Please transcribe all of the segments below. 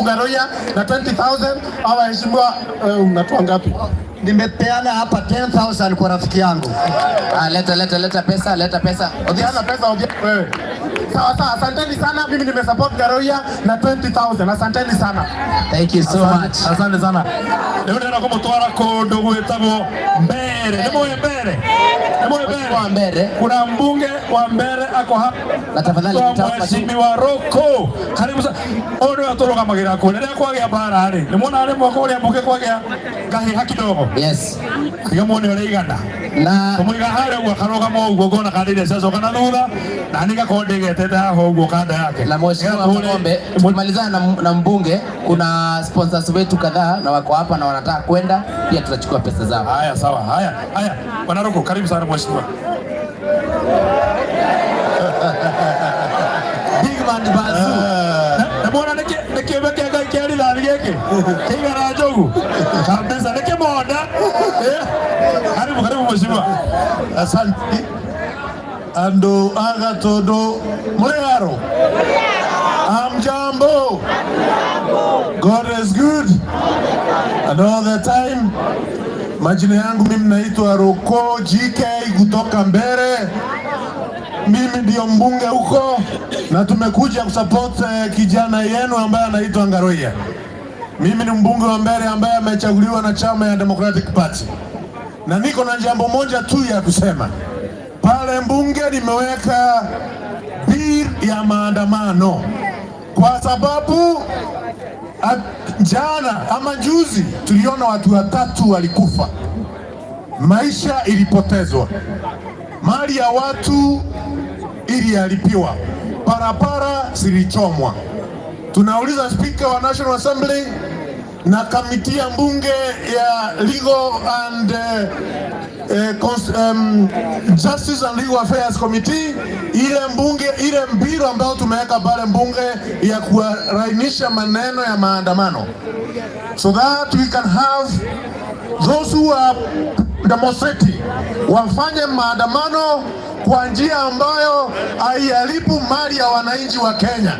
Ngaruiya na 20,000. Hawa waheshimiwa, unatoa ngapi? Nimepeana hapa 10,000 kwa rafiki yangu. Ah, leta leta leta pesa, leta pesa. Odiana pesa Odhiambo wewe. Sawa sawa, asanteni sana. Mimi nimesupport Ngaruiya na 20,000. Asanteni sana. Thank you so much. Asante sana. Rĩu ndĩrenda kũmũtwara kũndũ gwĩtagwo Mbere. Nĩ mũĩ Mbere? Nĩ mũĩ Mbere? Wa Mbere. Kuna mbunge wa Mbere ako hapa. Na tafadhali Kwa nitaomba tu- Mheshimiwa Roko. Karibu sana. Ũyũ nĩwe tũrũgamagĩrĩra kũu. Rĩrĩa kwagĩa mbara rĩ, nĩ muona rĩmwe kũrĩa mbunge kwagĩa ngahĩha kidogo. Yes. Tiga muone ũrĩa igana. Na Kũmũiga harĩa ũguo akarũgama ũguo ngona kandi iria ciacoka na thutha na niĩ ngakorwo ndĩgetete haha ũguo kanda yake. Na Mheshimiwa Nĩgetha tũhũre- Ng'ombe, tukimalizana na mbunge, kuna sponsors wetu kadhaa na wako hapa na wanataka kwenda pia, tutachukua pesa zao. Haya, sawa. Haya, haya. Bwana Roko, karibu sana mheshimiwa. Big man Bazu. Na mwona nĩ kĩũmbe kĩa Ngai kĩa rithathi gĩkĩ kĩigana njogu kabisa, nĩ kĩmonda. Eh, karibu karibu mheshimiwa. Asante andu aga tondu muri haro amjambo. God is good and all the time. Majina yangu mimi naitwa Roko GK kutoka Mbere. Mimi ndio mbunge huko na tumekuja kusupport kijana yenu ambaye anaitwa Ngaruiya. Mimi ni mbunge wa Mbere ambaye amechaguliwa na chama ya Democratic Party, na niko na jambo moja tu ya kusema pale mbunge nimeweka bill ya maandamano kwa sababu jana ama juzi tuliona watu watatu walikufa, maisha ilipotezwa, mali ya watu iliharibiwa, barabara zilichomwa. Tunauliza spika wa National Assembly na kamiti ya mbunge ya Legal and Justice and Legal Affairs Committee, ile mbunge ile bill ambayo tumeweka pale mbunge ya kuainisha maneno ya maandamano so that we can have those who are demonstrating wafanye maandamano kwa njia ambayo haiharibu mali ya wananchi wa Kenya.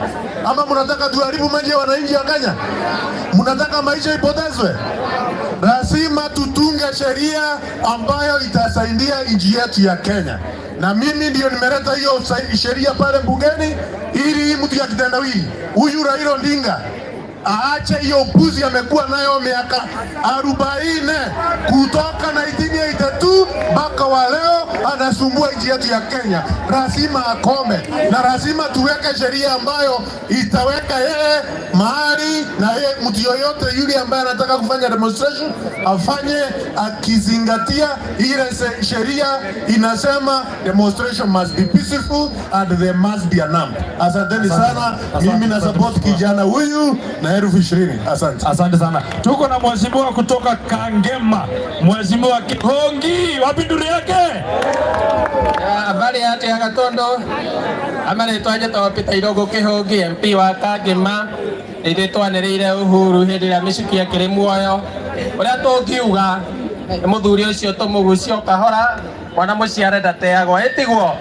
Ama mnataka tuharibu mali ya wananchi wa Kenya? Mnataka maisha ipotezwe? Lazima tutunge sheria ambayo itasaidia nchi yetu ya Kenya, na mimi ndio nimeleta hiyo sheria pale bungeni, ili mtu ya kitendawili huyu Raila Odinga aache hiyo upuzi amekuwa nayo miaka 40 kutoka 1982 mpaka wa leo, anasumbua nchi yetu ya Kenya. Lazima akome, na lazima tuweke sheria ambayo itaweka yeye mahali na yeye, mtu yoyote yule ambaye anataka kufanya demonstration afanye akizingatia ile sheria inasema demonstration must be peaceful and they must be unarmed. Asanteni sana, mimi na support kijana huyu na 20,000. Asante. Asante sana. Tuko na mheshimiwa kutoka Kangema, Mheshimiwa Kihongi, wapi nduri yake? Habari yake ya Gatondo amarĩtwa njĩtagwo Peter Irũngũ Kĩhũngi, MP wa Kangema. Ithuĩ twanĩrĩire Uhuru hĩndĩ ĩrĩa Mĩchuki akĩrĩ muoyo. Ũrĩa tũngiuga nĩ mũthuri ũcio tũmũgucie o kahora, mwana mũciare ndateagwo, ĩtiguo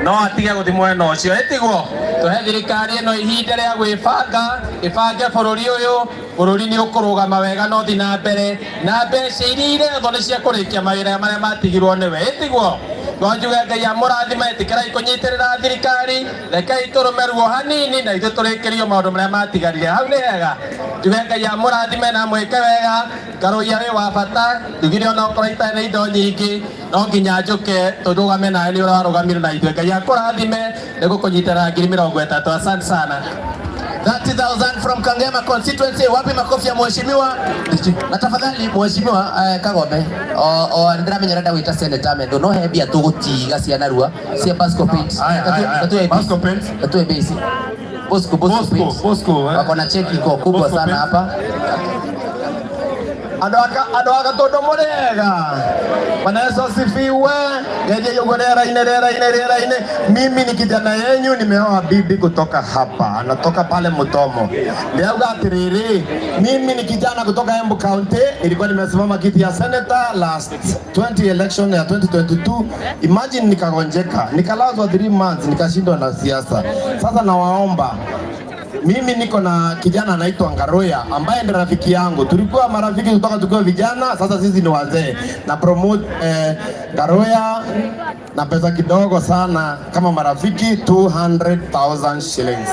no atige gũthiĩ mwena ũcio, ĩtiguo tũhe thirikari ĩno ihinda rĩa gwĩbanga, ĩbange bũrũri ũyũ. Bũrũri nĩ ũkũrũgama wega na ũthiĩ na mbere, na mbeca iria irethwo nĩ cia kũrĩkia mawĩra marĩa matigirwo nĩwe, ĩtiguo no njuge Ngai amũrathime. Ĩtĩkĩrai kũnyitĩrĩra thirikari, rekei tũrũme ruo hanini na ithuĩ tũrĩkĩrio maũndũ marĩa matigarire hau. Nĩ hega, njuge Ngai amũrathime na mwĩke wega. Ngaruiya wĩ wa bata, njugire ona okorwo itarĩ na indo nyingĩ no nginya njũke tũrũgame nawe nĩ ũrarũgamire na ithuĩ. Ngai akũrathime nĩ gũkũnyitĩrĩra 30,000. Asante sana. 30,000 from Kangema constituency. Wapi makofi ya mheshimiwa? Na tafadhali mheshimiwa Kagombe o ndiramenya urenda gwita senator Methu no he mbia tugutiga cia narua cia Bosco Paint. Haya, haya, haya. Bosco Paint. Katue base. Bosco Bosco Bosco, Paint. Bosco, eh. Wako na cheki iko kubwa Bosco sana Paint. hapa. Andũ a Gatũndũ mũrĩega? Bwana Yesu asifiwe. Geje yugo rĩera-inĩ rĩera-inĩ rĩera-inĩ. Mimi ni kijana yenyu, nimeoa bibi kutoka hapa, anatoka pale Mutomo. Ndĩrauga atĩrĩrĩ, mimi ni kijana kutoka Embu County, nilikuwa nimesimama kiti ya senator last 20 election ya 2022. Imagine nikagonjeka, nikalazwa 3 months, nikashindwa na siasa. Sasa nawaomba Mimi niko na kijana anaitwa Ngaruya ambaye ndiye rafiki yangu. Tulikuwa marafiki kutoka tukiwa vijana, sasa sisi ni wazee. Na promote Ngaruya na pesa kidogo sana kama marafiki 200,000 shillings.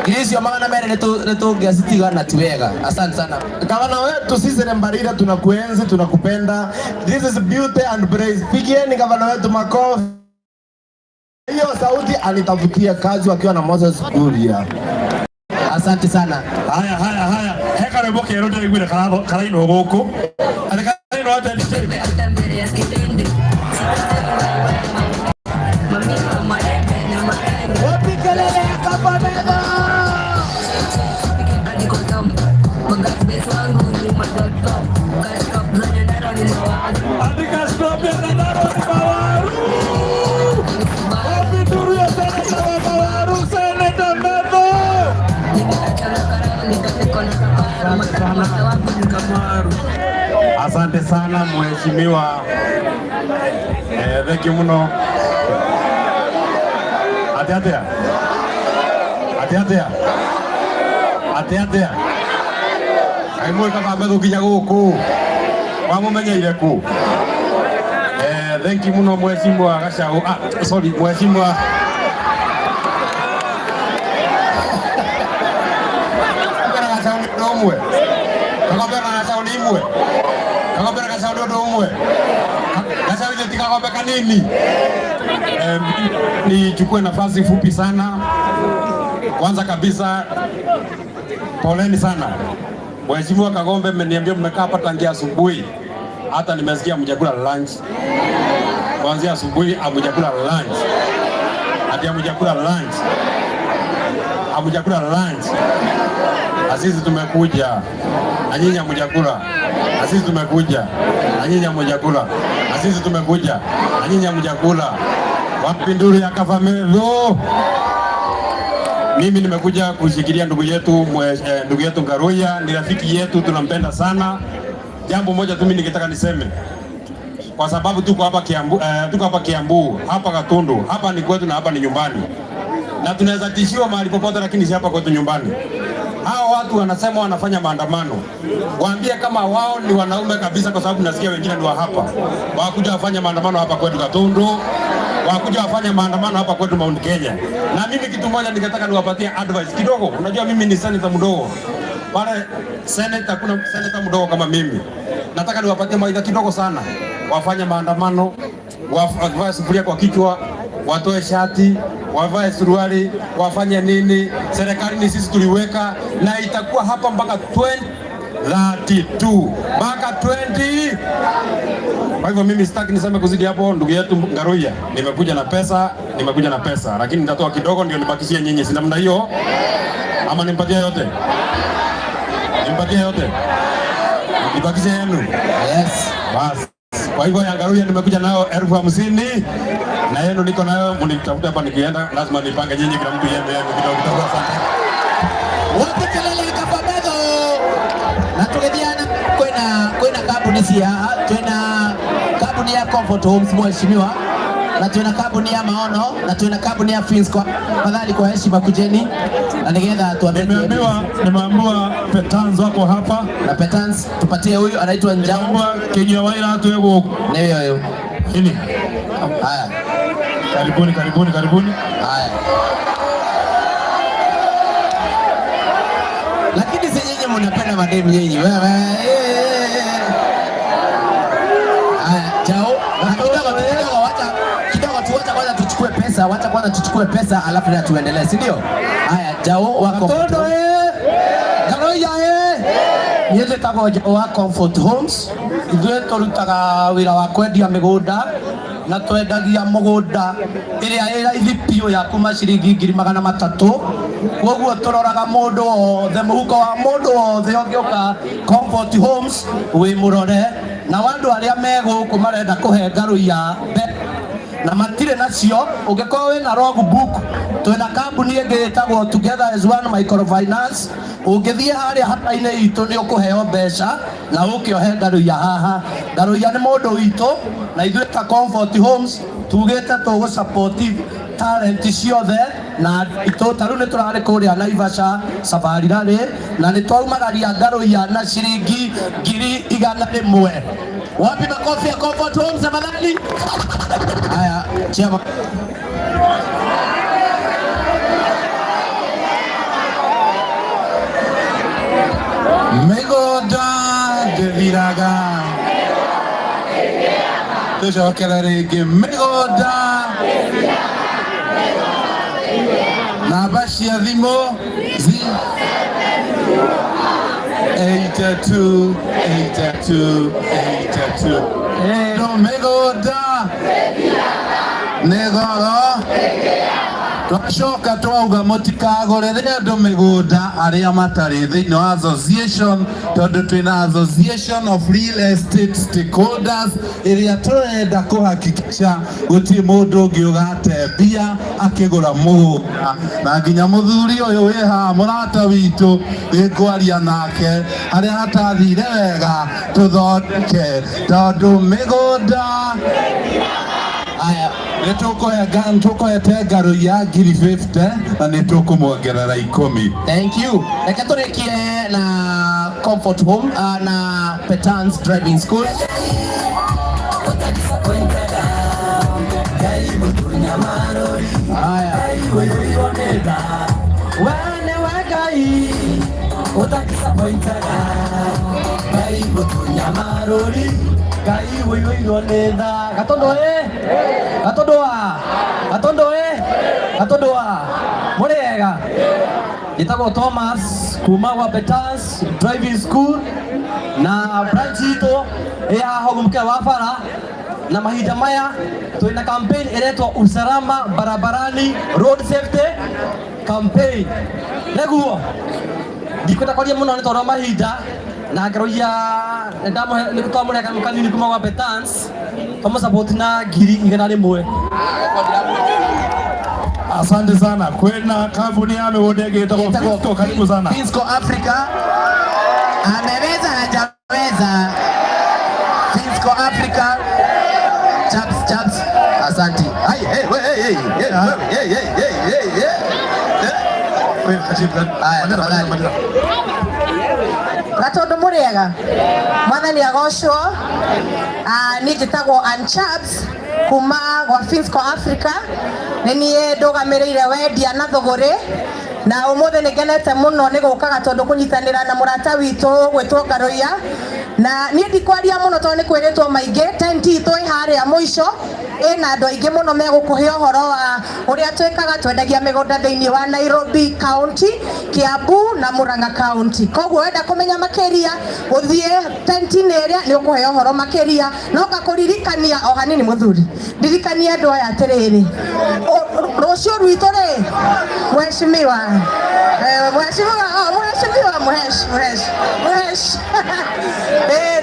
Ngiri icio magana merĩ nĩtũngĩacitiga na ti wega. Asante sana. Gavana wetu sisi ni Mbarira, tunakuenzi, tunakupenda. This is beauty and praise. Pigieni gavana wetu makofi. Hiyo sauti alitafutia kazi wakiwa na Moses Kuria. Asante sana. Haya haya haya, he karwĩmbo kerũ ndĩraiguire karainwo gũkũ. Atĩ karainwo atĩa DJ? Wapi kelele ya Kakamega? Andika stop ya Nyandarua ni Mawaru. Wapi nduru ya seneta wa Mawaru, Seneta Methu? Asante sana mheshimiwa. Thank you muno. Atia atia. Atia atia. Atia atia. Kaĩ mũĩ kaba Methu nginya gũkũ. Wamũmenyeire kũ? Thank you muno mheshimiwa Gachagua. Ah, sorry, mheshimiwa Kagombe na Gachagua nĩ ũndũ ũmwe. Kagombe na Gachagua nĩ imwe. Kagombe na Gachagua nĩ ũndũ ũmwe. Gachagua ithe ti kagombe kanini. Nichukue nafasi fupi sana. Kwanza kabisa poleni sana. Mheshimiwa Kagombe, mmeniambia mmekaa hapa tangia asubuhi. Hata nimesikia mjakula lunch. Kuanzia asubuhi hamjakula lunch. Hadi hamjakula lunch. Hamjakula lunch. Na sisi tumekuja. Na nyinyi hamjakula. Na sisi tumekuja. Na nyinyi hamjakula. Na sisi tumekuja. Na nyinyi hamjakula. Wapi nduru ya Kafamethu? Mimi nimekuja kushikilia ndugu yetu ndugu yetu Ngaruya, ni rafiki yetu, tunampenda sana. Jambo moja tu mimi ningetaka niseme, kwa sababu tuko hapa Kiambu, tuko hapa Kiambu, hapa Gatundu, hapa ni kwetu na hapa ni nyumbani, na tunaweza tishiwa mahali popote, lakini si hapa kwetu nyumbani. Hao watu wanasema wanafanya maandamano, waambie kama wao ni wanaume kabisa, kwa sababu nasikia wengine ni wa hapa, wakuja wafanye maandamano hapa kwetu Gatundu, wakuja wafanye maandamano hapa kwetu Mount Kenya. Na mimi kitu moja ningetaka niwapatie advice kidogo. Unajua mimi ni senator mdogo pale senator, kuna senator mdogo kama mimi. Nataka niwapatie mawaidha kidogo sana, wafanye maandamano, wavae sufuria kwa kichwa, watoe shati, wavae suruali, wafanye nini. Serikali ni sisi tuliweka, na itakuwa hapa mpaka 2032 mpaka 20. Kwa hivyo mimi sitaki niseme kuzidi hapo. Ndugu yetu Ngaruya, nimekuja na pesa, nimekuja na pesa, lakini nitatoa kidogo ndio nibakishie nyinyi, si namna hiyo? Ama nimpatie yote? Nimpatie yote? Nibakishie yenu? Yes. Bas. Kwa hivyo ya Ngaruya nimekuja nayo 50,000 na yenu niko nayo, mnitafute hapa nikienda, lazima nipange nyinyi, kila mtu yenu yenu kidogo kidogo. Asante. Wapi kelele ya Kafamethu? Na tũgĩthiana kwĩna kambuni cia twĩna kambuni ya Comfort Homes mheshimiwa, na twĩna kambuni ya Maono na twĩna kambuni ya Finsco. Tafadhali kwa heshima kujeni na nigetha tuambie. Nimeambiwa Petans wako hapa. Na Petans tupatie huyu anaitwa Njau. Nimeambiwa Kinyua Waira tuwe gũkũ. Nĩ huyo. Ini. Haya. Karibuni, karibuni, karibuni. Haya. Lakini si nyinyi mnapenda mademu nyinyi. Wewe. Haya, chao. Na kidogo tu, kidogo wacha kidogo tu, wacha kwanza tuchukue pesa, wacha kwanza tuchukue pesa alafu ndio tuendelee, si ndio? Haya, Jao wako. Gatondo eh. Ngaruya eh. Niĩ njĩtagwo Jao wa Comfort Homes. Ithuĩ tũrutaga wĩra wa kwendia mĩgũnda na twendagia mũgũnda ĩrĩa ĩ raithi biũ ya kuma ciringi 300,000. Koguo tũroraga mũndũ wothe, mũhuko wa mũndũ wothe ũngĩũka Comfort Homes wĩ mũrore, na andũ arĩa me gũkũ marenda kũhe Ngaruiya na matirĩ nacio, ũngĩkorwo wĩna logbook, twĩna kambuni ĩngĩ ĩtagwo Together as One Microfinance. Ũngĩthiĩ harĩa hata-inĩ itũ nĩ ũkũheo mbeca na ũke ũhe Ngaruiya haha. Ngaruiya nĩ mũndũ witũ na ithuĩ ta Comfort Homes tugĩte tũgũ support talent ciothe na itũ ta rĩu nĩ tũrarĩ kũrĩa Naivasha Safari Rally na nĩ twaumagaria Ngaruiya na ciringi 100,000. Wapi makofi ya Comfort Homes tafadhali? Haya, chama. Mĩgũnda ndĩthiraga, tũcokere rĩngĩ mĩgũnda, namba cia thimũ 82 82 82. No mĩgũnda nĩ goro, twacoka twauga mũtikagũrĩre andũ mĩgũnda arĩa matarĩ thĩinĩ wa association, tondũ twĩna association of real estate stakeholders ĩrĩa tũrenda kũhakikisha gũtirĩ mũndũ ũngĩ ũgate mbia akĩgũra mũgũnda, na nginya mũthuri ũyũ wĩ haha mũrata witũ nĩngwaria nake harĩa hatathire wega tũthondeke, tondũ mĩgũnda. Aya, nĩtũkũhete Ngaruiya 50,000 na nĩtũkũmwongerera 10. Thank you. Reke tũrĩkie na Comfort Home na Petans Driving School. Haya. Wene we Ngai ũtadisappointaga, Ngai mũtunyamarũri, Ngai ũiyũirwo nĩ tha. Gatondo ĩ Gatondo a Gatondo ĩ Gatondo a mũrĩ ega. Njĩtagwo Thomas kuma gwa Petans Driving School na branch itũ ĩ haha ũguo mũkĩra wa bara, na mahinda maya twĩna campaign ĩretwo usalama barabarani, road safety campaign. Nĩguo ndikwenda kwaria mũno nĩ tondũ wa mahinda, na Ngaruiya nĩ twamũhe kanua kanini kuma gwa Petans, twamũsupport na 100,000. Asante sana. Kwena kampuni ya mĩgũnda ĩngĩ ĩtagwo Fisco, karibu sana. Fisco Africa. Ameweza hajaweza. Fisco Africa. Chaps chaps. Asante. Hai, hey, hey, hey, hey, hey, hey, hey, hey, hey. Haya, tafadhali. Gatundu mũrĩega, mwathani agocwo. Niĩ njĩtagwo Ann Chaps kuma gwa Finsco Africa, nĩ niĩ ndũgamĩrĩire wendia na thũgũrĩ, na ũmũthĩ nĩ ngenete mũno nĩ gũka Gatundu kũnyitanĩra na mũrata witũ gwĩtwo Ngaruiya, na niĩ ndikwaria mũno tondũ nĩ kwĩrĩtwo maingĩ. Tent itũ ĩ harĩa mũico ĩna andũ aingĩ mũno megũkũhe ũhoro wa ũrĩa twĩkaga. Twendagia mĩgũnda thĩinĩ wa Nairobi County, Kiambu na Murang'a County. Koguo wenda kũmenya makĩria ũthiĩ tent-inĩ ĩrĩa nĩ ũkũheo ũhoro makĩria. No ngakũririkania o hanini, mũthuri, ndirikanie andũ aya atĩrĩrĩ, rũciũ rwitũ rĩ, mheshimiwa, mheshimiwa, oh, mheshimiwa, mhesh mhesh mhesh,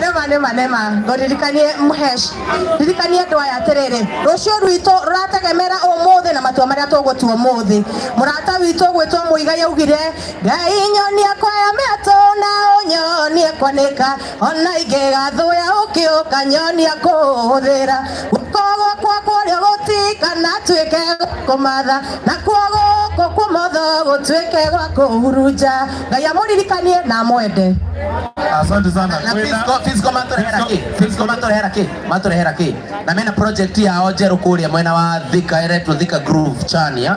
nema nema nema, ngũririkanie mhesh, ndirikanie andũ aya atĩrĩrĩ, rũciũ rwitũ rũrategemera ũmũthĩ na matua marĩa tũgũtua ũmũthĩ. Mũrata witũ gwĩtwo Mũigai augire, Ngai nyonia kwaya mĩatũ na ũnyonie kwanĩka, ona ingĩgathũya ũkĩũka nyonia kũhũthĩra guoko gwakwa kũrĩa gũtikanatuĩke kũmatha, nakuo gũkũ kũmotho gũtuĩke gwa kũhurunja. Ngai amũririkanie na amwende. Asante sana. Na Fisco matũrehera kĩ? Fisco matũrehera kĩ? Matũrehera kĩ? Na mena project yao njerũ kũrĩa mwena wa Thika ĩretwo Thika Groove Chania.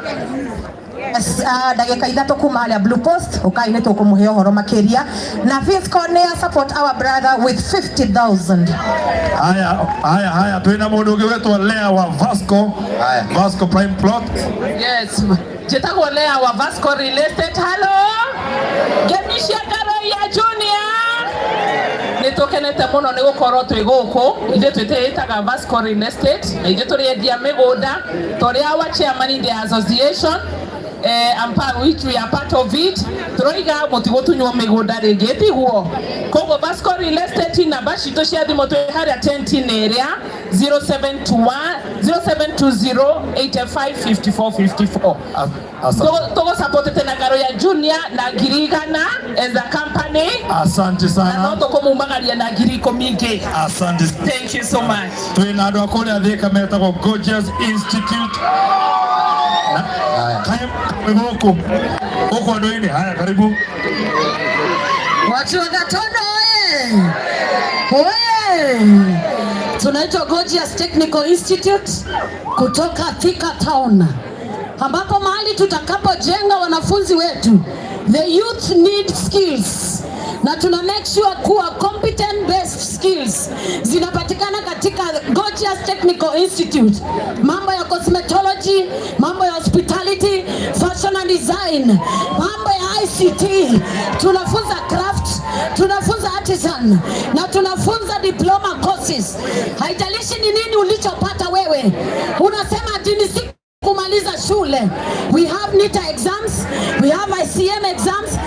Yes, ndagĩka 3 kuma harĩa Blue Post ũkai nĩ tũkũmũhe ũhoro makĩria, na Fisco nĩ ya support our brother with 50,000. Haya, haya, haya, twina mũndũ ũngĩ wetwo Lea wa Vasco. Haya. Vasco Prime Plot. Yes, njĩtagwo Lea wa Vasco Real Estate. Hello. Ngemi cia Ngaruiya Junior. Nĩ tũkenete mũno nĩ gũkorwo twĩ gũkũ. Ithuĩ twĩtĩĩtaga Vasco Real Estate na ithuĩ tũrĩ endia mĩgũnda, tũrĩ our chairman in the association, I'm part, which we are part of it. Tũroiga mũtigũtunywo mĩgũnda rĩngĩ, tiguo? Koguo Vasco Real Estate, namba citũ cia thimũ twĩ harĩa tent-inĩ ĩrĩa 0721 0720 85 54 54. Tũgũsupportete na Ngaruiya Junior na 100,000 as a company. Asante Na sana. no tũkũmumagaria na 10,000 ingĩ. Asante. Thank you so much. Twina andũ a kũrĩa Thika metagwo Gorgeous Institute. Kaĩ gũkũ gũkũ andũ-inĩ. Haya, karibu. Watu wa Gatondo oye! Oye! Tunaitwa Gorgeous Technical Institute kutoka Thika Town, ambapo mahali tutakapojenga wanafunzi wetu, the youth need skills, na tuna make sure kuwa competent based skills zinapatikana katika Gorgeous Technical Institute, mambo ya cosmetology, mambo ya hospitality, fashion and design, mambo ya ICT, tunafunza craft, tunafunza artisan na tunafunza diploma courses. Haijalishi ni nini ulichopata wewe, unasema ati ni kumaliza shule. We have NITA exams, we have ICM exams,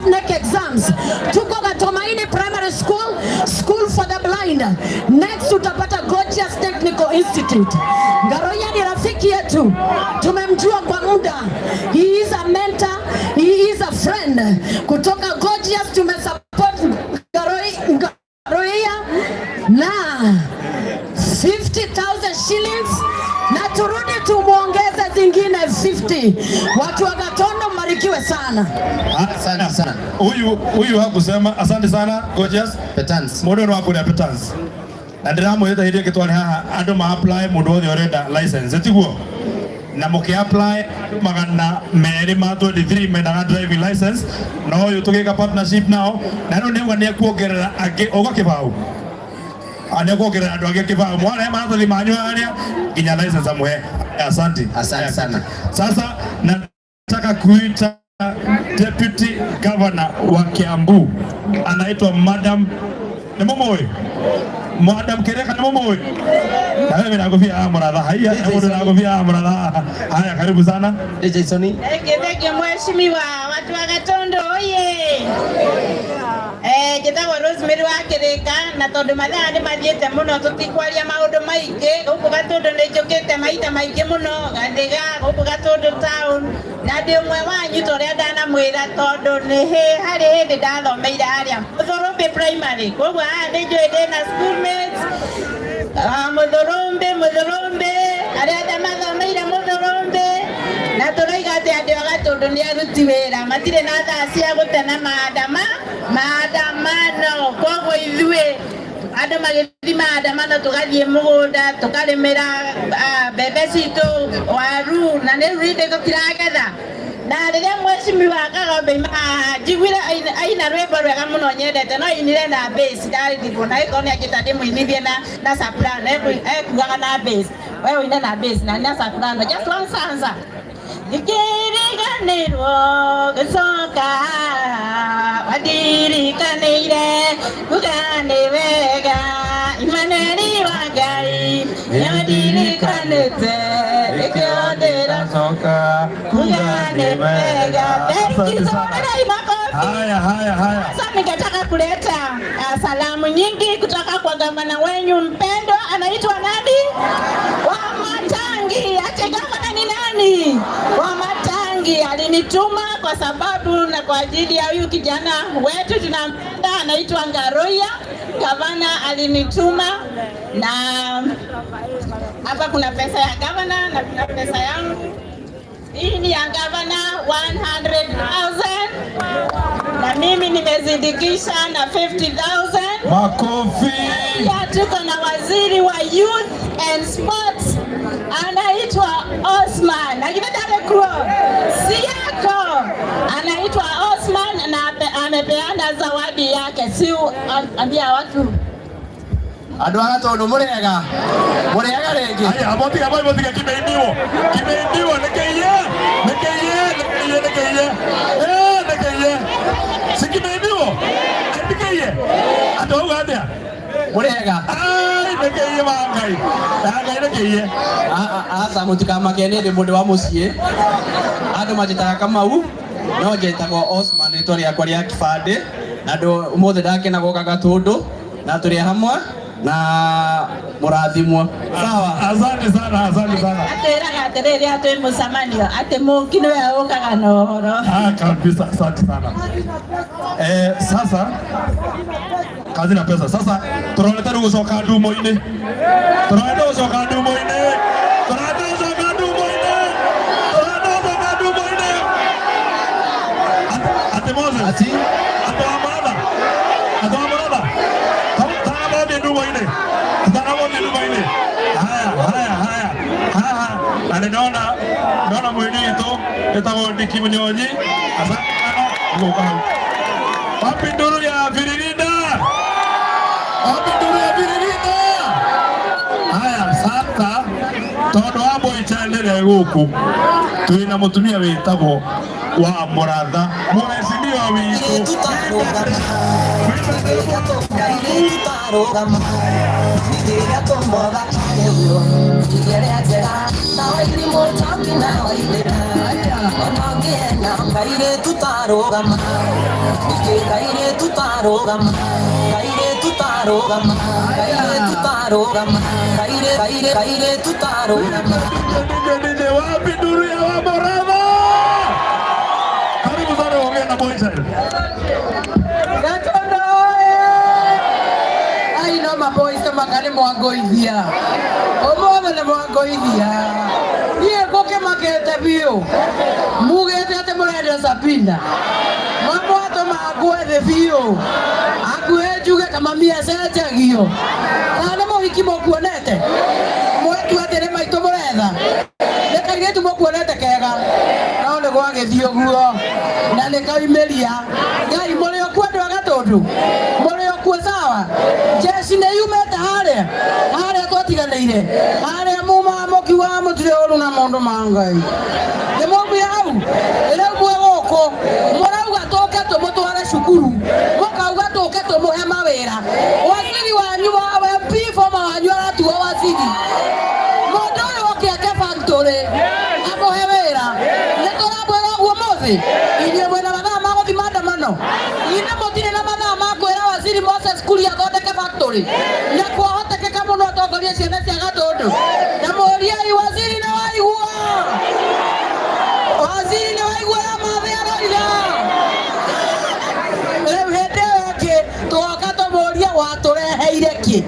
NEC exams. Tuko Gatomaini Primary School, School for the Blind. Next utapata Gorgeous Technical Institute. Ngaroia ni rafiki yetu, tumemjua kwa muda. He is a mentor, he is a friend. Kutoka Gorgeous tumesupport Ngaroia na 50,000 shillings na turudi tumuongeze zingine 50. Watu wa Gatondo mbarikiwe sana. Asante sana. Huyu hakusema asante sana Gorgeous. Petans. Mundu no akuria petans. Na ndiramwĩrĩte hĩndĩ ĩngĩ twarĩ haha andũ ma apply mũndũ wothe ũrenda license tiguo? Na mũkĩ apply 223 mendaga driving license na ũyũ tũgĩka partnership nao na rĩu nĩauga nĩ ekuongerera angĩ ũga kĩbaũ. Nĩ ekuongerera andũ angĩ kĩbaũ mwarehe maratathi manyu harĩa nginya license amũhe. Asante. Asante sana. Sasa nataka kuita Deputy Governor wa Kiambu anaitwa Madam nĩ mũmũĩ? Madam Kireka nĩ mũmũĩ? Na wewe na ngobia ya mũratha haiya, na mũndũ na ngobia ya mũratha. Haya, karibu sana. Jason. Thank you, thank you mheshimiwa. Watu wa Gatondo oye. Njĩtagwo Rosemary wa Kĩrĩka na tondũ mathaa nĩ mathiĩte mũno tũtikwaria maũndũ maingĩ gũkũ Gatondo nĩ njũkĩte maita maingĩ mũno Gathiga gũkũ Gatondo town na ndĩ ũmwe wanyu ta ũrĩa ndanamwĩra tondũ nĩ harĩ hĩndĩ ndathomeire harĩa Mũthũrũmbĩ primary koguo haha nĩ njũĩ ndĩna schoolmates. Mũthũrũmbĩ Mũthũrũmbĩ arĩa othe mathomeire Mũthũrũmbĩ na tũroiga atĩ andũ a Gatũndũ nĩ aruti wĩra matirĩ na thaa cia gũte na maandamano koguo ithuĩ andũ magĩthiĩ maandamano tũgathiĩ mũgũnda tũkarĩmĩra mbembe citũ waru na nĩ rĩu rĩndĩ tũtiragetha na rĩrĩa mheshimiwa Kagombe njiguire aina rwĩmbo rwega mũno nyendete no ainire na bass ndarĩrigwo na ĩkorwo nĩ anjĩta ndĩmũinithie na soprano ekugaga na bass we ũine na bass na soprano just one stanza. Ngĩriganĩrwo gũcoka wandirikanĩire kuga nĩ wega Imanueli wa Ngai nĩandirikanĩte nĩkĩo ndĩracoka kuga nĩ wega. Thank you so much. Makofi. Haya, haya, haya. Sasa ningetaka kuleta salamu nyingi kutoka kwa gavana wenyu mpendwa, anaitwa nani? Wamatangi. Ache gavana ni nani? Wamatangi alinituma kwa sababu na kwa ajili ya huyu kijana wetu tunampenda, anaitwa Ngaroia. Gavana alinituma na hapa kuna pesa ya gavana na kuna pesa yangu. Hii ni ya gavana 100,000 na mimi nimezindikisha na 50,000. Makofi. Pia tuko na waziri wa Youth and Sports anaitwa Osman. Akipenda kuo si yako, anaitwa Osman na amepeana zawadi yake. Si ambia watu Andũ a Gatũndũ mũrĩega mũrĩega rĩngĩ. Haya, motiga boy motiga kimeimbiwo. Kimeimbiwo nĩkĩiye. Nĩkĩiye, nĩkĩiye, nĩkĩiye. Nĩkĩiye. Si kimeimbiwo? Nĩkĩiye. Andũ auga atĩa? Mũrĩega. Ai, nĩkĩiye wa Ngai. Ya Ngai nĩkĩiye. Aca mũtikamake nĩ ndĩ mũndũ wa mũciĩ andũ manjĩtaga Kamau no njĩtagwo Osman rĩtwa rĩakwa rĩa kĩbandĩ na andũ ũmũthĩ ndakena gũka Gatũndũ na tũrĩ hamwe na mũrathimwo. Sawa, asante sana, asante sana. Atwĩraga atĩrĩrĩ rĩrĩa twĩ mũcemanio atĩ mũki nĩwe ũkaga na ũhoro. Ah, kabisa, asante sana. Sasa kazi na pesa. Sasa turorete rĩu gũcoka ndumo-inĩ. Turorete gũcoka ndumo-inĩ. Turorete gũcoka ndumo-inĩ. Turorete Moses. Andũ a Mũratha. Andũ a Mũratha. Taramothie ndumo-inĩ. Taramothie ndumo-inĩ. Haya, haya, haya. Haha. Na nĩ ndona ndona mũini witũ ĩtagwo Ndiki Mũnyonyi. Asante sana. Gũka hau. Wapi nduru ya Viririnda? Wapi nduru ya Viririnda? Haya, sasa tondu wa boychandere guku twina mutumia witagwo wa Muratha mheshimiwa witũ. DJ, wapi nduru ya wa Muratha? Karibu sana ongea na boychild. Gatondo oye! Ai no maboys maka nĩ mwangoithia ũmũthĩ nĩ mwangoithia niĩ ngũkĩmakĩte biũ mugĩte atĩ mũrenda Sabina mamwatũma ngue thĩ biũ akuhĩ njuge kamami acenjagio kana nĩ mũhiki mũkuonete mwetu atĩ nĩ maitũ mũretha nĩ kairĩtu mũkuonete kega no nĩ gwagĩthiĩ ũguo na nĩ kaumĩria Ngai mũrĩ okuo andũ a Gatũndũ mũrĩ okuo sawa jeshi nĩ yumĩte harĩa harĩa twatiganĩire harĩa mumaga mũkiugaga mũtirĩ ũru na maũndũ ma Ngai nĩ mwaumire hau rĩu mwĩ gũkũ mũrauga tũke tũmũtware cukuru mũkauga tũke tũmũhe mawĩra waziri wanyu wa MP former wanyu aratuo waziri mũndũ ũyũ oke ake factory amũhe wĩra nĩ tũramwĩra ũguo mũthĩ inyuĩ mwĩna mathaa ma gũthiĩ maandamano ithe mũtirĩ na mathaa ma kwĩra waziri Moses Kuria athondeke factory na kwahotekeka mũno atongorie ciana cia Gatũndũ na mũriai waziri nĩ waigua waziri nĩ waigua ya mathĩ aroiga rĩu hĩndĩ ĩyo ĩngĩ tũgoka tũmũrie watũreheire kĩ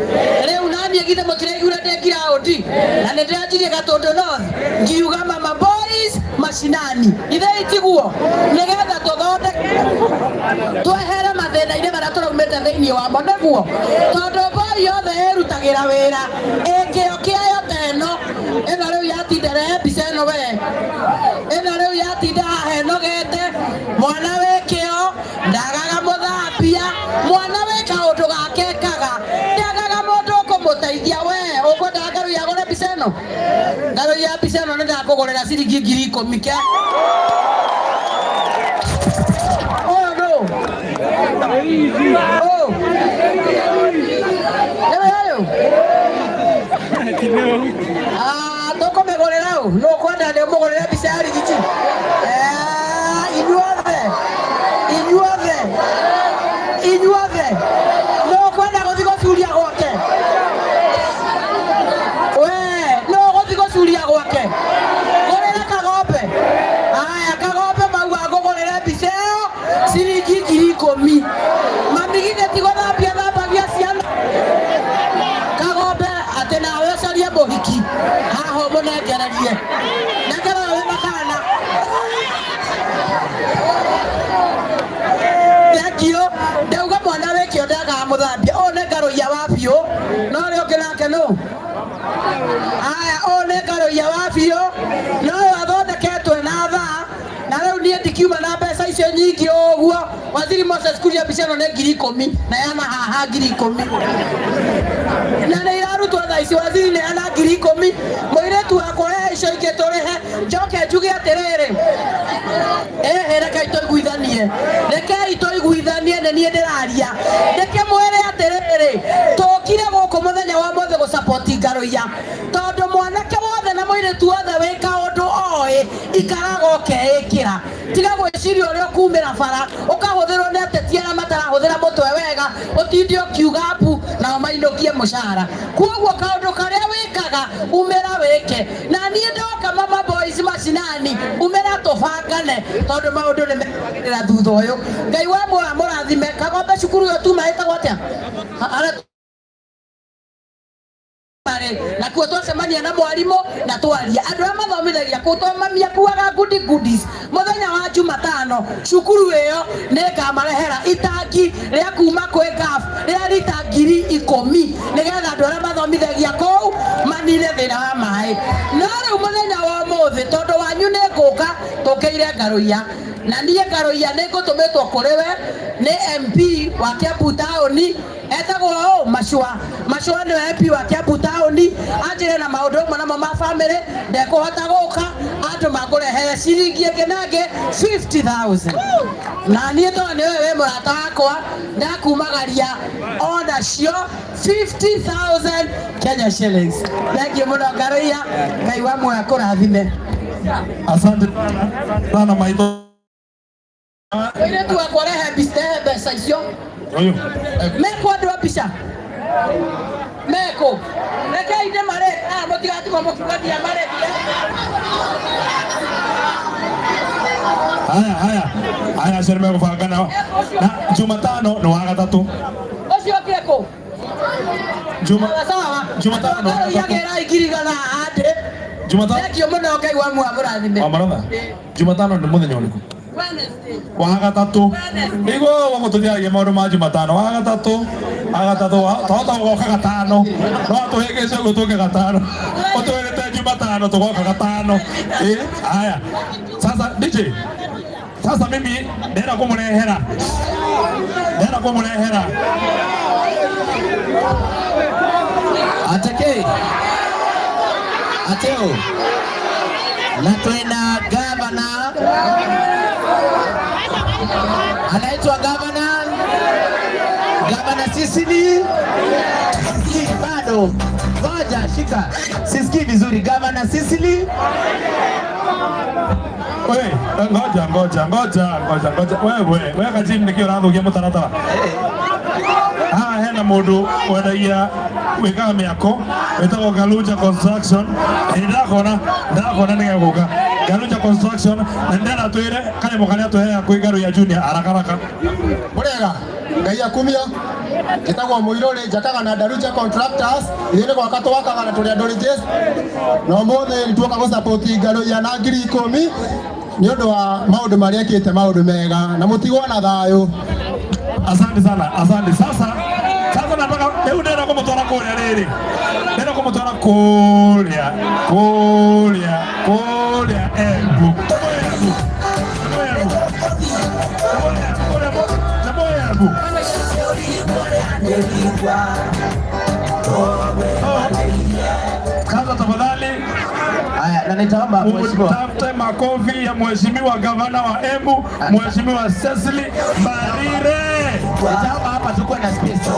rĩu naniĩ githĩ mũtiraiguire ndĩ ngiraũndi na nĩ ndĩranjirie Gatũndũ North ngiuga mama boys mashinani ithe itiguo nĩgetha tũthondeke twehere mathĩna-inĩ marĩa tũraumĩte thĩinĩ wamo nĩguo tondũ boy yothe ĩrutagĩra wĩra ĩkĩo kĩayo ta ĩno ĩno rĩu yatinda rehe mbica ĩno we ĩno rĩu yatinda haha ĩnogete mwana wĩ kĩo ndagaga mũthambia mwana wĩ kaũndũ gake ekaga ndagaga mũndũ ũkũmũteithia we ũkwendaga Ngarũi agũre mbica ĩno Ngarũi ya mbica ĩno nĩ ndakũgũrĩra ciringi 10,000 ke ũyũ nũ ũyũ nĩwe ũyũ tũkũmĩgũrĩra ũ nũ ũkwenda ndĩmũgũrĩre mbica ya rigiti inyuothe inyuothe inyuothe nũ ũkwenda gũthiĩ gũcuria gwake we nũ ũgũthiĩ gũcuria gwake gũrĩra Kagombe aya Kagombe mauga ngũgũrĩre mbica ĩyo ciringi 10,000 mami githĩ ti gũthambia thambagia ciana Kagombe atĩ nawe ũcarie mũhiki haha ũmũnengererie nengera ũyũ wĩna kana thengio ndauga mwana wĩ kĩo ndagaga mũthambia ũyũ nĩ Ngarũiya wa biũ no ũrĩa ũngĩ nake nũ aya ũyũ nĩ Ngarũiya wa biũ no ũyũ athondeketwo na thaa na rĩu niĩ ndikiuma na mbeca icio nyingĩ ũguo waziri Moses Kuria mbica ĩno nĩ 10,000 na yana haha 10,000 na nĩ irarutwo thaa ici waziri nĩ ana 10,000 mũirĩtu wakwa rehe icio ingĩ tũrĩhe njoke njuge atĩrĩrĩ ĩhĩ rekei tũiguithanie rekei tũiguithanie nĩ niĩ ndĩraria ndĩkĩmwĩre atĩrĩrĩ tũkire gũkũ mũthenya wa mũthĩ gũcapoti Ngarũiya tondũ mwanake wothe na mũirĩtu wothe wĩ kaũndũ oĩ ikaraga ũkeĩkĩra tiga gwĩciria ũrĩa ũkumĩra bara ũkahũthĩrwo nĩ ateti arĩa matarahũthĩra mũtwe wega ũtinde ũkiuga mbu nao mainũkie mũcara koguo kaũndũ karĩa wĩkaga umĩra wĩke na niĩ ndoka mama boys mashinani umĩra tũbangane tondũ maũndũ nĩ mekwagĩrĩra thutha ũyũ Ngai wa muoyo amũrathime Kagombe cukuru ĩyo tuma ĩtagwo atĩa harĩa marĩ na Kuo twacemania na mwarimu na twaria andu aria mathomithagia kuu to mami akuaga goodie goodies. Muthenya wa Jumatano cukuru iyo nĩngamarehera itangi rĩa kuma kwĩ GAF rĩa rita 10,000 nĩgetha andũ arĩa mathomithagia kũu manine thĩna wa maĩ. No rĩu mũthenya wa ũmũthĩ tondũ wanyu nĩ ngũka tũkĩire Ngaruiya, na niĩ Ngaruiya nĩ ngũtũmĩtwo kũrĩ we nĩ MP wa Kiambu taũni etagwo ũ Machua. Machua nĩwe MP wa Kiambu taũni, anjĩre na maũndũ amwe namo ma family ndekũhota gũka, andũ mangũrehere ciringi ĩngĩ na ĩngĩ 50,000. Na niĩ tondũ nĩwe wĩ mũrata wakwa ndakumagaria onacio 50,000 Kenya shillings. Thank you mũno Ngaruiya, Ngai wa muoyo akũrathime. Asante sana maitho. Mũirĩtu wakwa rehe mbeca icio. Ũyũ. Mekũ andũ a mbica? Mekũ? Rekei ndĩmarĩhe. Aya mũtigatigwo mũkiuga ndiamarĩhire. Haya haya. Haya acio nĩmegũbanga nao. Na Jumatano nĩ wa gatatũ. Ũcio ũkire kũ? Juma Sawa. Jumatano nĩ wa Ngaruiya gatatũ. gĩra 100,000 haha ndĩ. Jumatano. Thank you mũno, Ngai wa muoyo amũrathime. Wa maratha. Jumatano nĩ mũthenya ũrĩkũ? Wednesday. Wa gatatũ. Nĩguo gũkũ tũthiagia maũndũ ma Jumatano. Wa gatatũ. Wa gatatũ twahota gũgoka gatano. No atũhĩngĩce ũguo tũke gatano. Ũtwĩrĩte Jumatano tũgoka gatano. Haya. Sasa DJ. Sasa mimi ndĩrenda kũmũrehera. Ndĩrenda kũmũrehera. Ateke. Ateo. Na twina gavana anaitwa gavana Sisili. Bado ngoja, shika, sisikii vizuri. Gavana Sisili. We, ngoja ngoja ngoja ngoja ngoja. Wewe, wewe kachini nĩkĩ ũrathũkia mũtaratara? Haha hena mũndũ wendagia wĩkaga mĩako wĩtagwo Galuja Construction. Ndakona ndakona nĩgegũka Galuja Construction, na ndĩrenda twĩre kanyamũ karĩa tũheaga kwĩ Ngaruiya Junior haraka haraka. Mũrĩega, Ngai akumio. Njĩtagwo Mũirũrĩ, njakaga na Daruja Contractors. Ithuĩ nĩ gwaka twakaga na tũrĩ andũ legit. Na ũmũthĩ nĩtuoka gũ-support Ngaruiya na 10,000 nĩ ũndũ wa maũndũ marĩa ekĩte, maũndũ mega, na mũtigwo na thayũ. Asante sana, asante. Sasa sasa nataka rĩu ndĩrenda kũmũtwara kũrĩa rĩrĩ. Ndĩrenda kũmũtwara kũrĩa kũrĩa kũrĩa Embu. Embu. Embu. Embu. Sasa tafadhali. Haya, na nitaomba mheshimiwa. Utafute makofi ya mheshimiwa gavana wa Embu, mheshimiwa Cecily Mbarire. Nitaomba hapa tukuwe na space.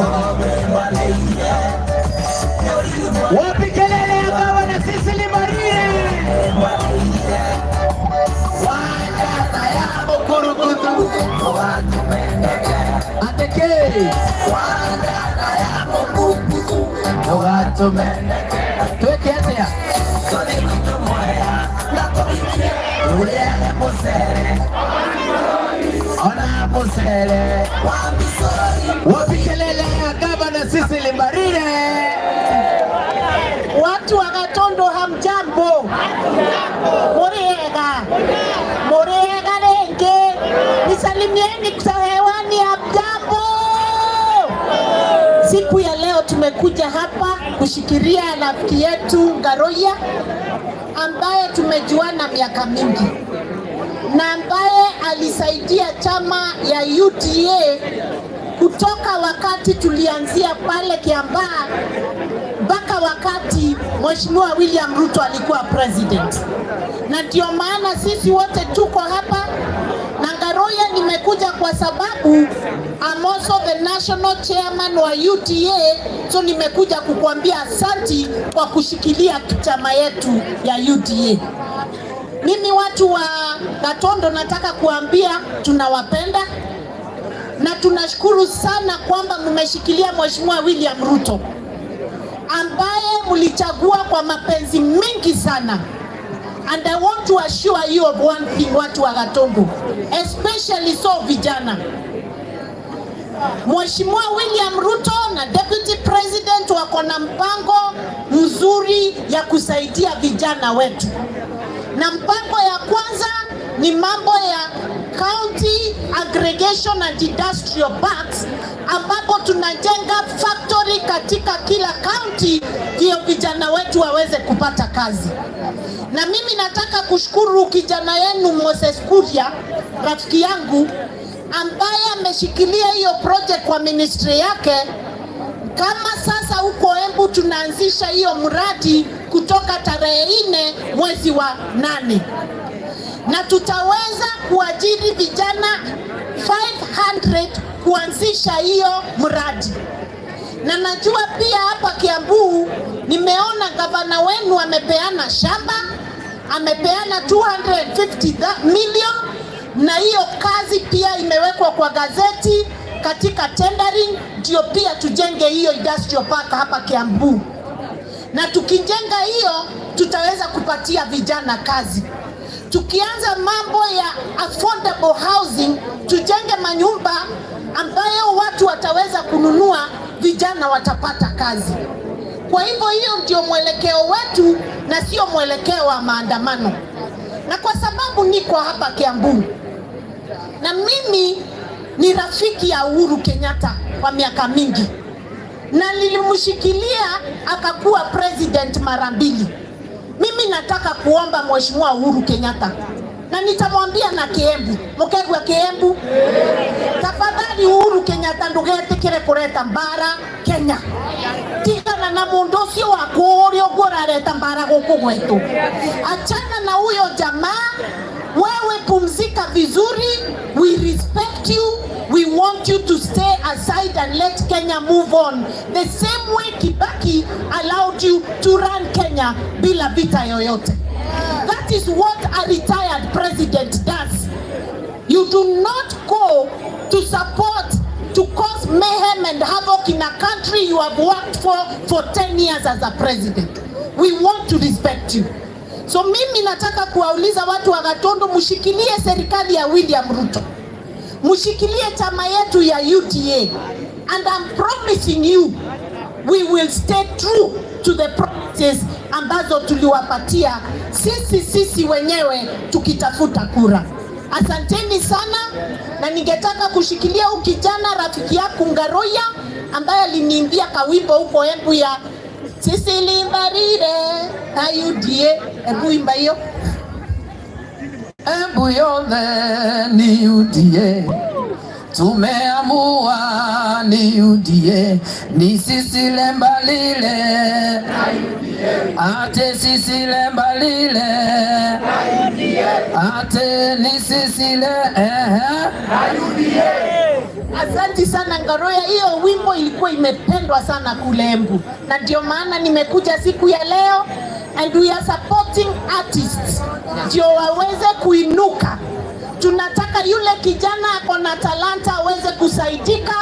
Wapi kelele ya gavana Cecily Mbarire? Ateke. Tweke atia? Ona musere. Wapi kelele ya gavana Cecily Mbarire? Watu wa Gatondo hamjambo. Muriega. Muriega rĩngĩ. Nisalimieni kwa hewani, hamjambo. Siku ya leo tumekuja hapa kushikilia rafiki yetu Ngaruiya ambaye tumejuana miaka mingi na ambaye alisaidia chama ya UDA kutoka wakati tulianzia pale Kiambaa mpaka wakati Mheshimiwa William Ruto alikuwa president. Na ndio maana sisi wote tuko hapa. Na Ngaruiya nimekuja kwa sababu I'm also the national chairman wa UDA, so nimekuja kukuambia asanti kwa kushikilia chama yetu ya UDA. Mimi watu wa Gatondo nataka kuambia tunawapenda na tunashukuru sana kwamba mmeshikilia Mheshimiwa William Ruto ambaye mlichagua kwa mapenzi mingi sana. And I want to assure you of one thing, watu wa Gatondo, especially so vijana. Mheshimiwa William Ruto na Deputy President wako na mpango mzuri ya kusaidia vijana wetu, na mpango ya kwanza ni mambo ya County Aggregation and Industrial Parks, ambapo tunajenga factory katika kila county ndio vijana wetu waweze kupata kazi. Na mimi nataka kushukuru kijana yenu Moses Kuria, rafiki yangu ambaye ameshikilia hiyo project kwa ministry yake. Kama sasa huko Embu tunaanzisha hiyo mradi kutoka tarehe 4 mwezi wa 8, na tutaweza kuajiri vijana 500 kuanzisha hiyo mradi. Na najua pia hapa Kiambu nimeona gavana wenu amepeana shamba, amepeana 250 million, na hiyo kazi pia imewekwa kwa gazeti katika tendering, ndio pia tujenge hiyo industrial park hapa Kiambu. Na tukijenga hiyo tutaweza kupatia vijana kazi. Tukianza mambo ya affordable housing, tujenge manyumba ambayo watu wataweza kununua, vijana watapata kazi. Kwa hivyo hiyo ndio mwelekeo wetu na sio mwelekeo wa maandamano. Na kwa sababu niko hapa Kiambu na mimi ni rafiki ya Uhuru Kenyatta kwa miaka mingi, na nilimshikilia akakuwa president mara mbili. Mimi nataka kuomba Mheshimiwa Uhuru Kenyatta, na nitamwambia na Kiembu, mukegwa Kiembu, tafadhali Uhuru Kenyatta ndugetikire kureta mbara Kenya. Tigana na mundu ucio wa kuria uguo urareta mbara guku gwetu. Achana na huyo jamaa. Wewe pumzika vizuri, we respect you, we want you to stay aside and let Kenya move on. The same way Kibaki allowed you to run Kenya bila vita yoyote. That is what a retired president does. You do not go to support, to cause mayhem and havoc in a country you have worked for 10 years as a president. We want to respect you. So mimi nataka kuwauliza watu wa Gatundu, mshikilie serikali ya William Ruto, mshikilie chama yetu ya UDA, and I'm promising you we will stay true to the promises ambazo tuliwapatia sisi wenyewe tukitafuta kura. Asanteni sana, na ningetaka kushikilia huyu kijana rafiki yako Ngaruiya ambaye aliniimbia kawimbo huko Embu ya sisi limbarire na UDA. Hebu imba hiyo. Embu yothe ni UDA, tumeamua ni UDA, ni sisi lembalile, ate sisi lembalile, ate ni sisi le. Asante sana Ngaruiya, hiyo wimbo ilikuwa imependwa sana kule Embu, na ndio maana nimekuja siku ya leo, and we are supporting artists ndio waweze kuinuka. Tunataka yule kijana ako na talanta aweze kusaidika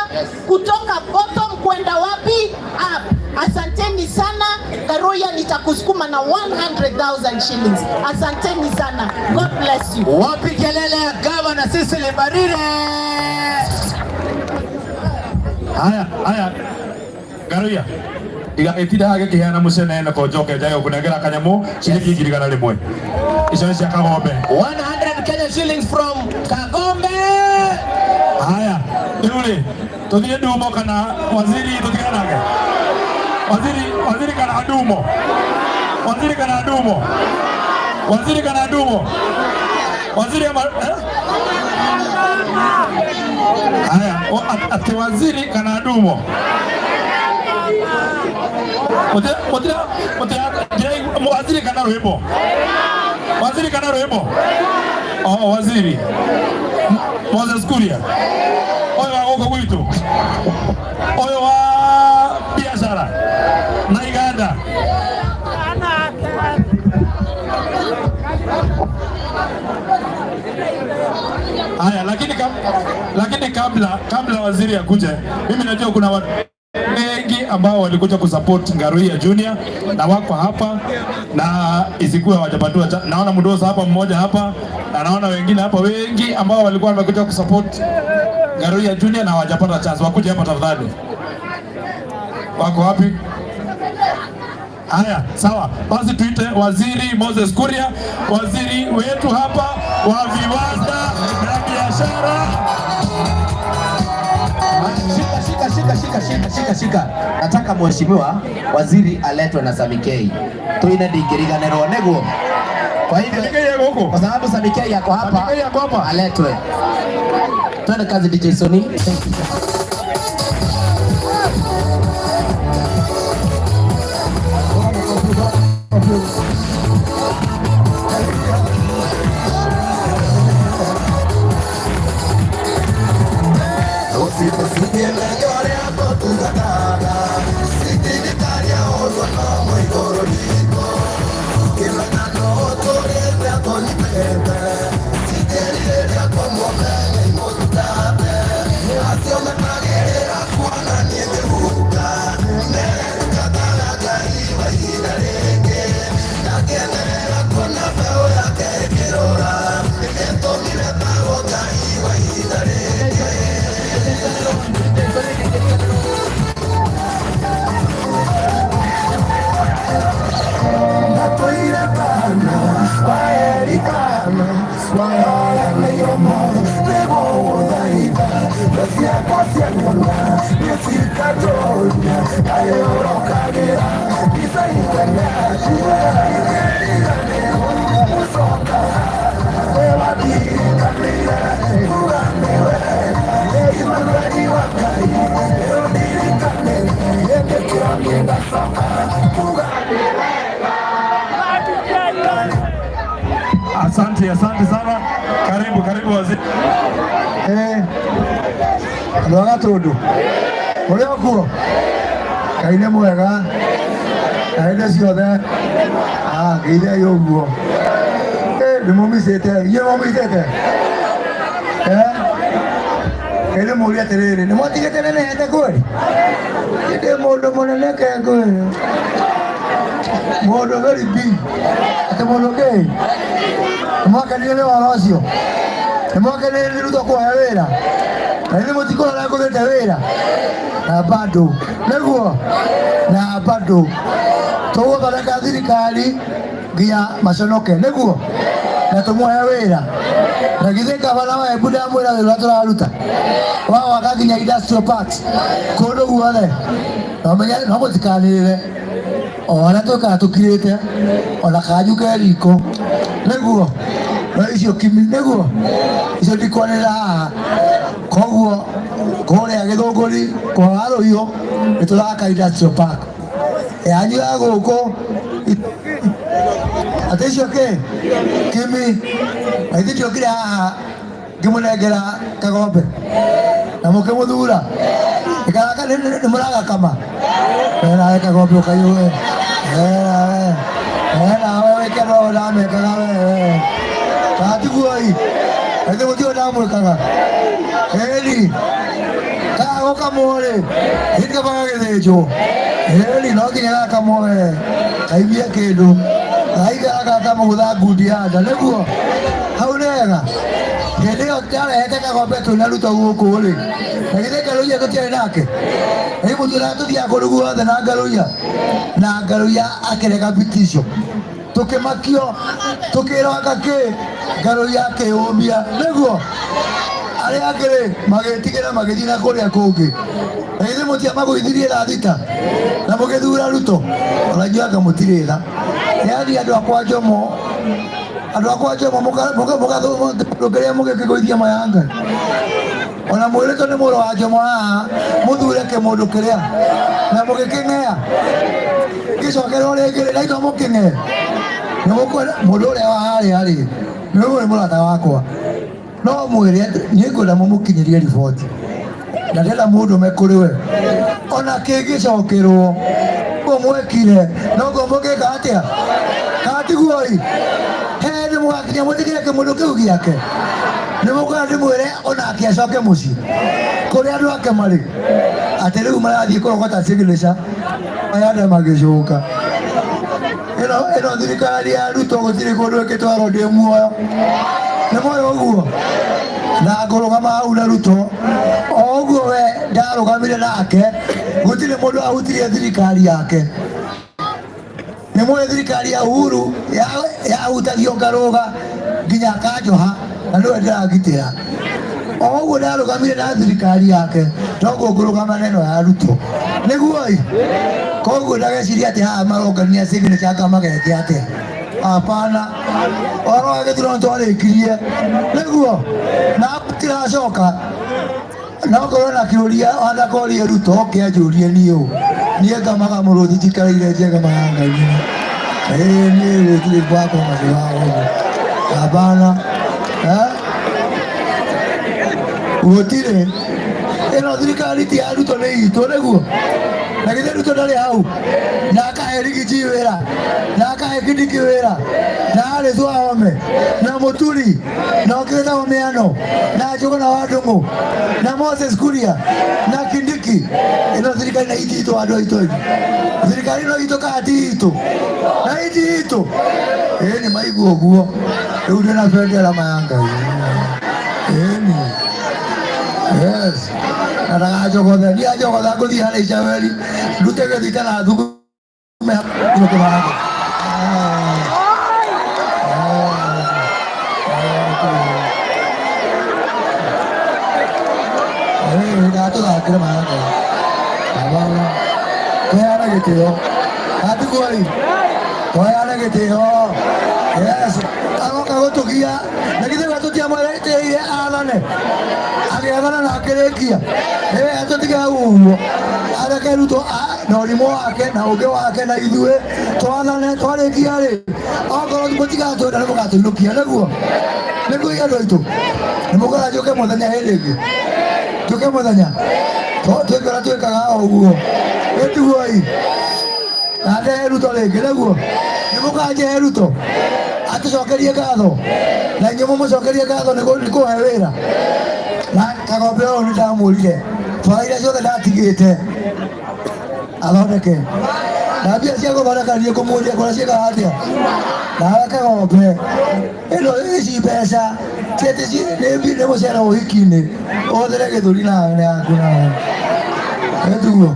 kutoka bottom kwenda wapi? Up. Asanteni sana Ngaruiya, nitakusukuma na 100,000 shillings. Asanteni sana. God bless you. Wapi kelele ya gavana Cecily Mbarire? Haya, haya. Ngaruiya. Iga ĩtinda gĩkĩheana mũcene ko njoke njage gũkũnengera kanyamũ ciringi 100,000. Icio nĩ cia Kagombe. 100 Kenya shillings from Kagombe. Haya, rĩu rĩ, tũthiĩ Ndumo kana waziri tũtigane nake? Waziri kana Ndumo? Waziri kana Ndumo? Waziri kana Ndumo? Waziri ama eh? Haya, ati waziri kana Ndumo? Waziri kana rwimbo? Waziri kana rwimbo? Oh, waziri Moses Kuria ũyũ wa gũkũ gwitũ, ũyũ wa biashara na iganda. Haya, lakini kabla waziri akuje, mimi najua kuna watu wengi ambao walikuja kusupport Ngaruiya Junior na wako hapa na isikuwa hawajapatiwa. Naona Mdosa hapa mmoja hapa na naona wengine hapa wengi ambao walikuwa wamekuja kusupport. Ngaruiya Junior na hawajapata chance, wakuje hapa tafadhali. Wako wapi? Haya, sawa. Basi tuite Waziri Moses Kuria, waziri wetu hapa wa viwanda na biashara. Shika, shika, shika, shika, shika, shika, shika. Nataka mheshimiwa waziri aletwe na Samikei. Tuine ndingiriganĩrwo nĩguo. Kwa hivyo kwa sababu Samikei yako hapa, aletwe. Twende kazi DJ Sony. Thank you. Asante, asante sana. Karibu, karibu waziri. Andå a Gatũndũ ũrĩ o kuo Ngai nĩ mwega na hĩndĩ ciothe ngeithei ũguo nĩ mũmicĩte inyuĩ mũmicĩte Ngai nĩ mũrie atĩrĩrĩ nĩ mwatigĩte nenehete kweli Niĩ ndĩ mũndũ mũnene ke ngwĩre mũndũ very big atĩ mũndũ kĩ nĩ mwakenire nĩ ũhoro ũcio nĩ mwakenire nĩ Ruto kũhe wĩra na ithuĩ mũtikũrora ngũthĩte wĩra na bado nĩguo na bado tũgũthondeka thirikari nginya maconoke nĩguo na tũmũhe wĩra na githĩ gavana wa Embu ndamwĩra wĩra ũrĩa tũraruta wa gwaka nginya industrial parks kũndũ guothe no menye no mũtikanĩrĩre o arĩa twĩkaga tũkirĩte ona kanyu ke riko nĩguo no icio kimi nĩguo icio ndikwanĩrĩra haha koguo kũrĩa Gĩthũngũri kwa Warũhiũ nĩ tũraka industrial park yanyu ya gũkũ atĩ icio kĩ kimi na ithuĩ ndiokire haha ngĩmũnengera kagombe na mũkĩmũthura nĩ mũragakama we nawe kagombe ũkaiyũe we nawe wĩke no ndamekaga we katiguoi ithuĩ mũtiũĩ ndamwĩkaga ĩni kaga gũkamwo rĩ gĩtĩ kaba gagĩthĩnjwo ĩni no nginya gakamwo we kaimie kĩndũ gaikara gakamũgũtha ngundi ya nda nĩguo hau nĩ wega hĩndĩ ĩyo ndarehete kagombe twĩna Ruto gũkũ rĩ na githĩ Ngaruiya tũtiarĩ nake na rĩu mũtuonaga tũthiaga kũndũ guothe na Ngaruiya na Ngaruiya akĩrega vitisho tũkĩmakio tũkĩrwo anga kĩ Ngaruiya akĩyũmia nĩguo arĩa angĩ rĩ magĩtigĩra magĩthiĩ na kũrĩa kũngĩ na githĩ mũtiamagũithirie thaa thita na mũgĩthura Ruto ona inyuĩ anga mũtirĩ tha yaani andũ akwa Njomo andũ akwa Njomo mũgathũkĩrĩa mũgĩkĩgũithia maya Ngai ona mwĩrĩtwo nĩ mũrũ wa Njomo haha mũthure kĩmũndũ kĩrĩa na mũgĩkĩng'ea gĩcokerwo rĩngĩ rĩ na ito mũkĩng'e nĩ mũkwenda mũndũ ũrĩa wa harĩa rĩ nĩ ũyũ nĩ mũrata wakwa no mwĩre niĩ ngwenda mũmũkinyĩrie riboti na ndĩrenda mũndũ me kũrĩ we ona kĩngĩcokerwo ũguo mwekire noguo mũngĩka atĩa kana tiguo-ĩ he nĩ mũgakinya mũtigĩre kĩmũndũ kĩu gĩake nĩ mũkwenda ndĩmwĩre onake acoke mũciĩ kũrĩa andũ ake marĩ atĩ rĩu marathiĩ kũrogota signature aya andũ magĩcoka ĩno thirikari ya Ruto gũtirĩ kũndũ ĩngĩtwarwo ndĩ muoyo nĩ moĩ ũguo Na ngũrũgama hau na Ruto o ũguo we ndarũgamire nake, gũtirĩ mũndũ ahutirie thirikari yake. Nĩ mũĩ thirikari ya Uhuru yahutagio ngarũga nginya kanjoha, na nĩwe ndĩragitĩra. O ũguo ndarũgamire na thirikari yake, noguo ngũrũgama na ĩno ya Ruto, nĩguo ĩ. Koguo ndageciria atĩ haha marongania signature anga mageke atĩa. Hapana, ũhoro wa gĩthurano twarĩkirie, nĩguo na tiracoka. No ngorwo na kĩũria wanakorie Ruto oke anjũrie niĩ ũ, niĩ ngamaga mũrũthi njikareire njega mahanga-inĩ. Ĩĩ niĩ gũtirĩ gwakwa macio wa ũguo, hapana. Eh? Gũtirĩ ĩno thirikari ti ya Ruto, nĩ itũ, nĩguo. Na githĩ Ruto ndarĩ hau na akahe Rigiji wĩra, na akahe Kindiki wĩra, na Alice Wahome na Mũturi na ũngĩ wĩtagwo Mĩano na Njũgũna wa Ndũng'ũ na Moses Kuria na Kindiki. Ĩno thirikari na iti itũ, andũ aitũ aingĩ, thirikari ĩno itũ kana ti itũ na iti itũ. Ĩĩ nĩ maigua ũguo rĩu ndĩna bendera maya Ngai. Ĩni yes, na ndaganjogothe niĩ, anjogotha ngũthiĩ harĩa Icaweri ndute gĩthita na thugume kĩbanga. Ndatũthakĩre maya Ngai. Abana tũheane gĩtĩo atiguoi, tũheane gĩtĩo. Yes, aroka gũtũgia na githĩ we tũtiamwereteire athane, agĩathana na akĩrĩkia. Ĩ atũtige hau ũguo, areke Ruto na ũrimũ wake na ũngĩ wake, na ithuĩ twathane. Twarĩkia rĩ, okorwo mũtigatwenda nĩ mũgatũinũkia, nĩguo nĩguo andũ aitũ nĩ mũkora. Njũke mũthenya hĩndĩ ĩngĩ, njũke mũthenya twĩke ũrĩa twĩkaga o ũguo, ĩtiguoi na ndehe Ruto rĩngĩ, nĩguo nĩ mũkanjehe Ruto atũcokerie ngatho na inyuĩ mũmũcokerie ngatho nĩ kũhe wĩra. Na Kagombe ũyũ nĩ ndamwĩrire bara iria ciothe ndatigĩte athondeke, na mbia cia gũthondeka niĩ ngũmũria kũrĩa ciĩkaga atĩa. Nawe Kagombe, ĩno ici mbeca ti atĩ nĩ mũcere ũhiki-inĩ ũhũthĩre gĩthũri nawe nĩ yaku nawe, ĩtiguo.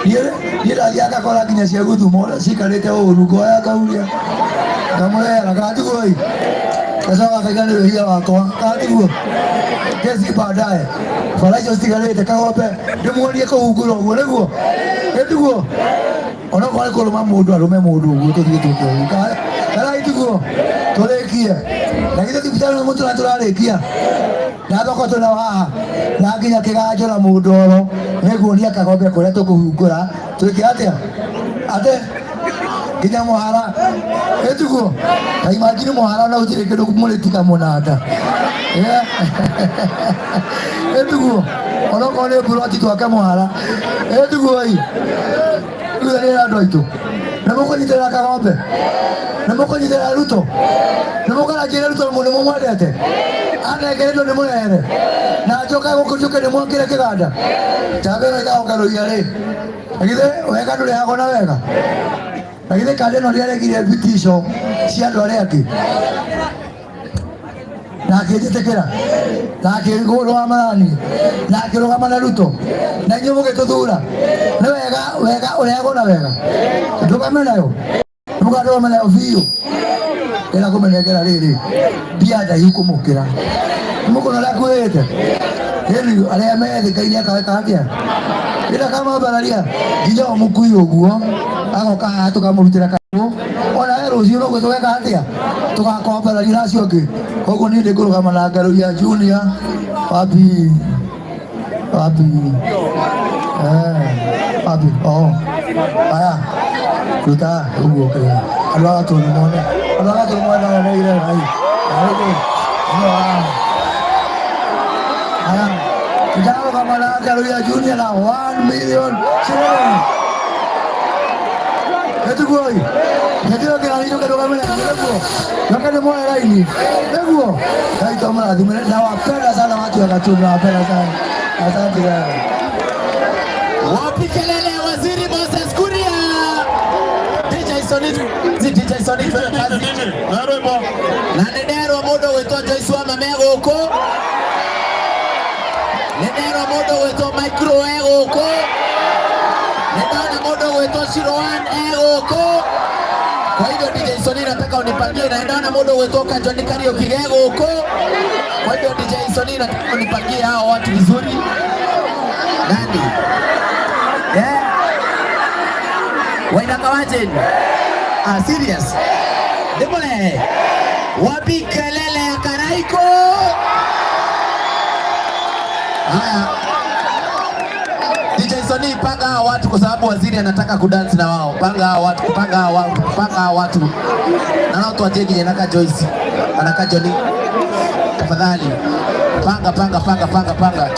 Niĩ ndathiaga ngakora nginya cia gũthumo cikarĩte ũru, ngoya ngauria ngamũrehera, katiguo ĩ, ngacoka ngaiga nĩ wĩhia wakwa, katiguo kesi baadaye. Bara icio citigarĩte, Kagombe, ndĩmuonie kũhungura ũguo, nĩguo ĩtiguo. Onokorwo nĩ kũrũma mũndũ, arũme mũndũ ũguo, tũthiĩ twĩke ũguo kana itiguo tũrĩkie. Na githĩ thibitarĩ nĩ mũtũra tũrarĩkia na thoko twĩna haha na nginya kĩganjo na mũndoro, nĩguonia Kagombe kũrĩa tũkũhungũra twĩke atĩa, atĩ nginya mũhara, ĩtiguo. Ta imagine mũhara na gũtirĩ kĩndũ mũrĩtiga mũnanda, ĩtiguo. Onokorwo nĩ mburoti twake mũhara, ĩtiguo. Ĩ rĩu nĩ andũ aitũ, nĩ mũkũnyitĩrĩra Kagombe, nĩ mũkũnyitĩrĩra Ruto, nĩ mũkaranjĩra Ruto nĩ mũmwendete, anengeretwo nĩ mũrehere na njoka gũkũ njũke nĩ mwakĩre kĩganda njamba ĩno ĩtagwo Ngaruiya rĩ. Na githĩ wega ndũrĩhagwo na wega? Na githĩ kanda ĩno ndĩaregire vitisho cia andũ arĩa angĩ na akĩnjĩtĩkĩra na akĩrũgama na niĩ na akĩrũgama na Ruto na inyuĩ mũgĩtũthura? Nĩ wega, wega ũrehagwo na wega, ndũgame nayo, mũkandũgame nayo biũ. Ĩra kũmenengera rĩrĩ mbia ndaihu kũmũkĩra mũkũna ũrĩa akuĩte rĩu, arĩa methĩ Ngai nĩ akaweka atĩa rĩrĩa akamambararia nginya o mũkui ũguo agoka haha tũkamũrutĩra karũ, ona we rũciũ noguo tũgeka atĩa, tũgakwambararia na acio angĩ. Koguo niĩ ndĩkũrũgama na Ngaruiya Junior. Wapi, wapi, eh, wapi? Oh, aya ruta ũguo kĩrĩa andũ a Gatũndũ mone, andũ a Gatũndũ mone na ire nai. Aya ndarũgama na Ngaruiya Junior na 1 million shilling, ĩtiguoi. Hĩndĩ ĩyo kĩrani njoke ndũgame na nĩguo njoke ndĩmuoe raini, nĩguo Ngai tomũrathime. Nawapenda sana watu wa Gatundu, nawapenda sana, asante sana. Wapi kelele ya Waziri Moses Kuria? DJ Sonic, DJ Sonic, twende kazi. Na nĩ nderwo mũndũ gwĩtwo Joyce wa Mame gũkũ. Mundu gwitwo Micro e guku. Nindona mundu gwitwo Shiroan e guku. Kwa hivyo DJ Sony nataka unipangie, na nindona mundu gwitwo Kajoni Kariuki e guku. Kwa hivyo DJ Sony nataka unipangie hao watu vizuri. Nani? Yeah. Waithaka wa Jane? Ah, serious? Ndimũrehe? Wapi kelele ya Karaiko? Haya. DJ Sony, panga hao watu kwa sababu waziri anataka kudance na wao. Panga hao watu, panga hao watu, panga hao watu. Na nao tuachie kijana naka Joyce. Anaka Johnny. Tafadhali. Panga, panga, panga, panga, panga.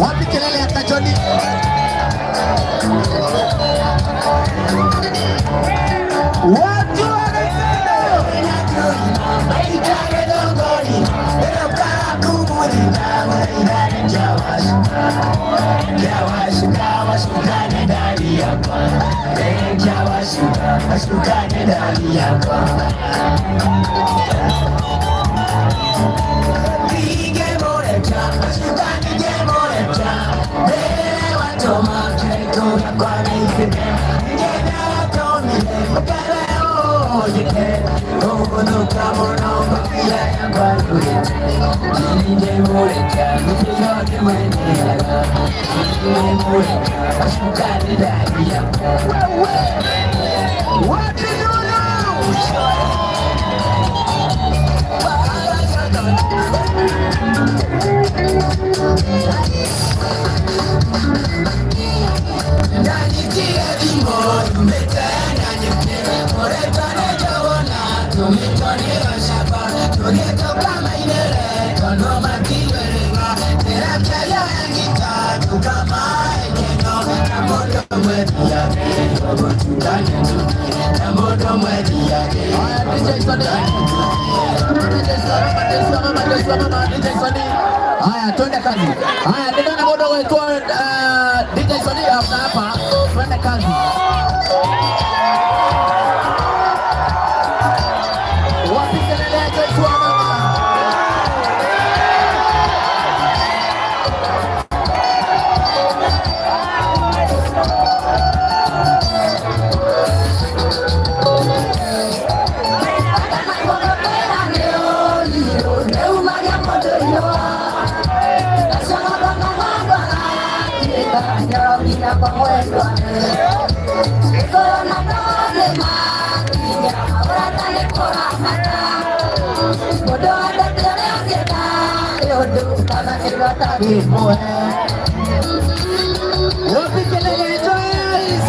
Wapi kelele ya Kajoni? Watu Haya, twende kazi. Haya, ndio na bodo wetu DJ Sony hapa hapa. Twende kazi. Wapi kelele ya Joyce wa mama? Wapi kelele ya Joyce?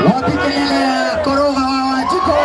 Wapi kelele ya koroga wa Wanjikũ?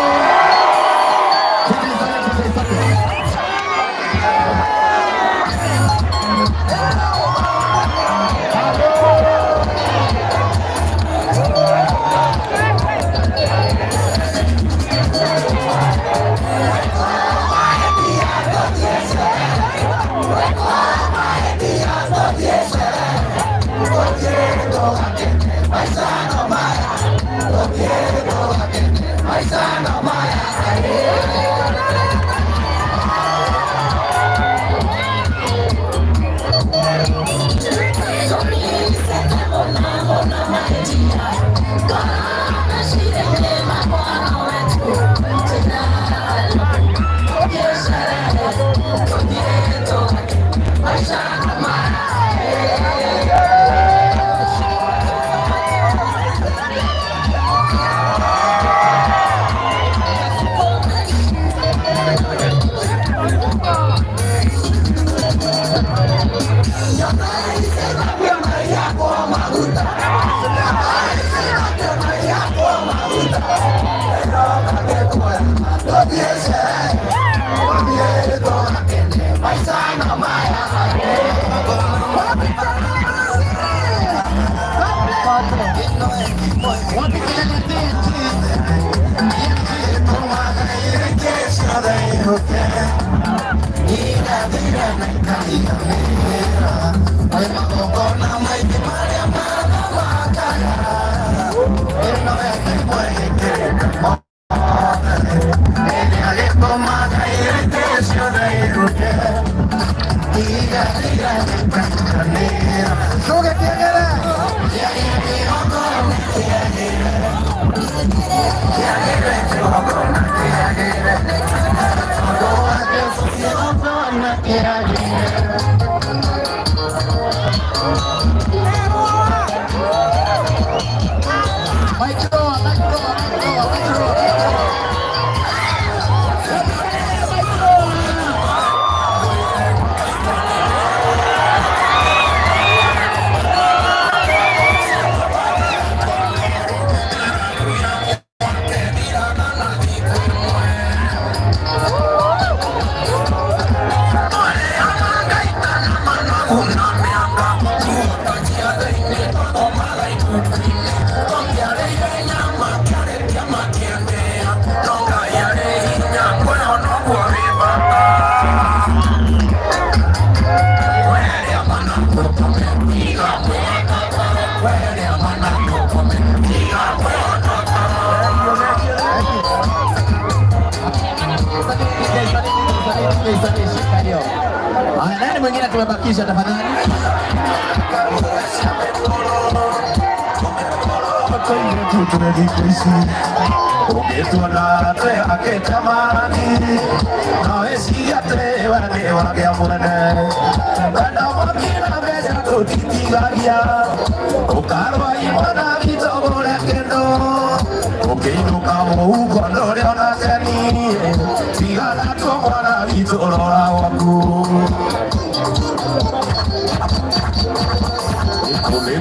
Haya, nani mwingine tumebakisha tafadhali?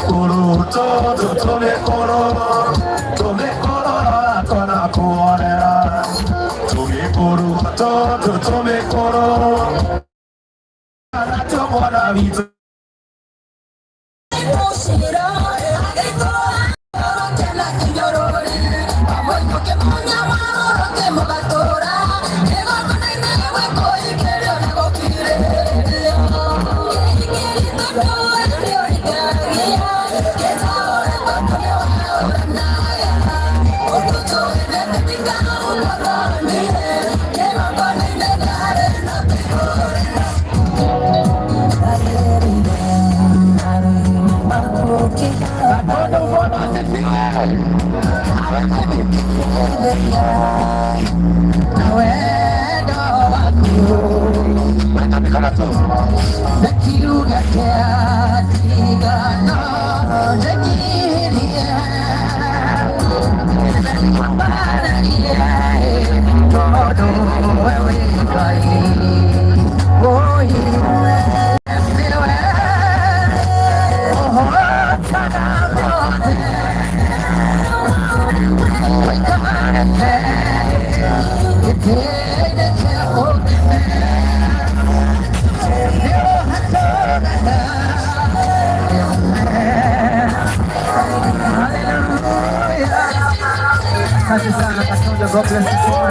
Tũmĩkũrũ tũtũ tũmĩkũrũ tũmĩkũrũ rora twanakuonera tũmĩkũrũ tũtũ tũmĩkũrũ na tũmwana witũ. Asante sana Kasonja, God bless you.